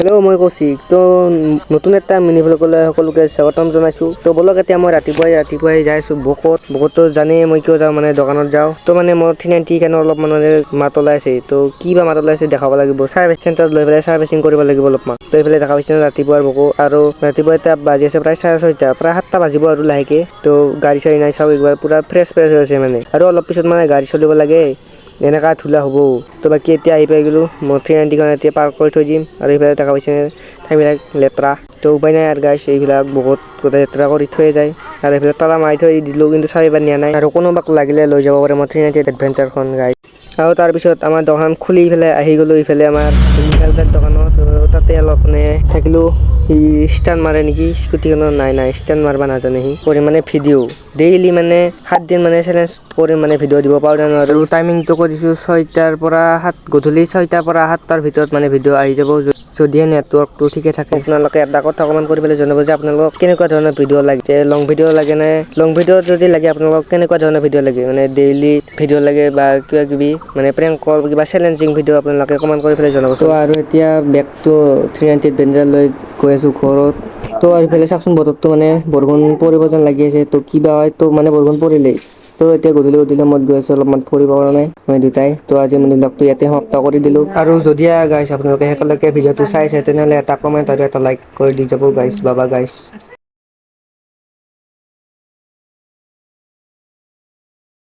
Hello', মই কৌশিক। তো নতুন এটা মিনি ভ্লগলৈ সকলোকে স্বাগতম জনাইছোঁ। তো ব'লক, এতিয়া মই ৰাতিপুৱাই ৰাতিপুৱাই যাই আছোঁ বকত। বকতো জানেই মই কিয় যাওঁ, মানে দোকানত যাওঁ। তো মানে মোৰ 390 কাৰণে অলপ মানে মাত ওলাই আছে। তো কি বা মাত ওলাইছে দেখাব লাগিব। চাৰ্ভিচ চেণ্টাৰত লৈ পেলাই চাৰ্ভিচিং কৰিব লাগিব অলপমান। তো এইফালে দেখা পাইছে ৰাতিপুৱাৰ বকো আৰু ৰাতিপুৱা এতিয়া বাজি আছে প্ৰায় 6:30, প্ৰায় 7টা বাজিব আৰু লাহেকে। তো গাড়ী চাড়ী নাই, চাওঁ একবাৰ, পূৰা ফ্ৰেছ ফ্ৰেছ হৈ আছে মানে। আৰু অলপ পিছত মানে গাড়ী চলিব লাগে, এনেকুৱা ধূলা হ'ব। তো বাকী এতিয়া আহি পাই গ'লোঁ। মই 390খন এতিয়া পাৰ্ক কৰি থৈ দিম। আৰু এইফালে দেখা পাইছে ঠাইবিলাক লেতেৰা। তো উপায় নাই আৰু গাইছ, এইবিলাক বহুত গোটেই লেতেৰা কৰি থৈ যায়। আৰু এইফালে তালা মাৰি থৈ দিলোঁ, কিন্তু চাবি নিয়া নাই। আৰু কোনোবাক লাগিলে লৈ যাব পাৰে মোৰ 390 এডভেঞ্চাৰখন গাইছ। আৰু তাৰপিছত আমাৰ দোকান খুলি পেলাই আহি গ'লোঁ ইফালে আমাৰ বিশাল দোকানত। তাতে অলপ মানে থাকিলোঁ। সি ষ্টাৰ্ট মাৰে নেকি স্কুটিখনত? নাই নাই, ষ্টাৰ্ট মাৰিব নাজানে সি। কৰি মানে ভিডিঅ' ডেইলি মানে 7 দিন মানে চেলেঞ্জ কৰিম, মানে ভিডিঅ' দিব পাৰোঁ নে নোৱাৰোঁ। টাইমিংটো কৈ দিছোঁ, 6টাৰ পৰা 7, গধূলি 6টাৰ পৰা 7টাৰ ভিতৰত মানে ভিডিঅ' আহি যাব, যদিহে নেটৱৰ্কটো ঠিকে থাকে। আপোনালোকে এটা কথা কমেণ্ট কৰি পেলাই জনাব যে আপোনালোকক কেনেকুৱা ধৰণৰ ভিডিঅ' লাগে। লং ভিডিঅ' লাগে নে? লং ভিডিঅ' যদি লাগে, আপোনালোকক কেনেকুৱা ধৰণৰ ভিডিঅ' লাগে, মানে ডেইলি ভিডিঅ' লাগে বা কিবা কিবি মানে প্ৰেংকৰ কিবা চেলেঞ্জিং ভিডিঅ', আপোনালোকে কমেণ্ট কৰি পেলাই জনাব। ত' আৰু এতিয়া বেগটো 390 এডভেঞ্চাৰ লৈ গৈ আছোঁ ঘৰত। তো আৰু ইফালে চাওকচোন বতৰটো, মানে বৰষুণ পৰিব যেন লাগি আছে। তো কিবা হয়। তো মানে বৰষুণ পৰিলেই তো এতিয়া গধূলি গধূলি সময়ত গৈ আছোঁ অলপমান ফুৰিব কাৰণে মই দুটাই। তো আজি মানে ব্লগটো ইয়াতে সমাপ্ত কৰি দিলোঁ। আৰু যদিহে গাইছ আপোনালোকে শেষলৈকে ভিডিঅ'টো চাইছে, তেনেহ'লে এটা কমেণ্ট আৰু এটা লাইক কৰি দি যাব গাইছ। বাবা গাইছ।